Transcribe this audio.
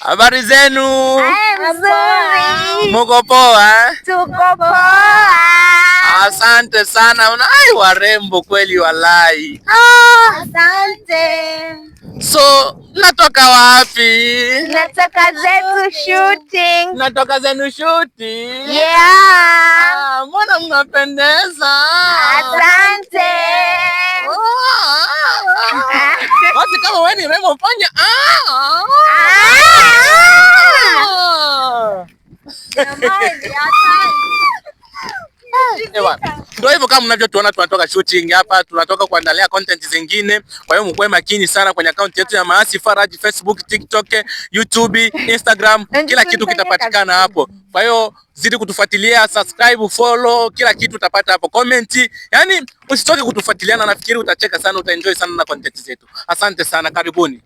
Habari zenu? Nzuri. Muko poa? Tuko poa. Asante sana. Ai, warembo kweli walai. Asante. So, natoka wapi? Natoka zetu shooting. Natoka zenu shooting? Yeah. Ah, mbona mnapendeza? Asante. Ah. Basi kama wewe ni rembo fanya. Ah. Ah. Ah. Ewa, ndio hivyo kama mnavyotuona tunatoka shooting hapa, tunatoka kuandalia content zingine. Kwa hiyo mkuwe makini sana kwenye account yetu ya Maasi Faraj, Facebook, TikTok, YouTube, Instagram, kila kitu kitapatikana hapo. Kwa hiyo zidi kutufuatilia, subscribe, follow, kila kitu utapata hapo, comment. Yani usitoke kutufuatilia na nafikiri utacheka sana, utaenjoy sana na content zetu. Asante sana, karibuni.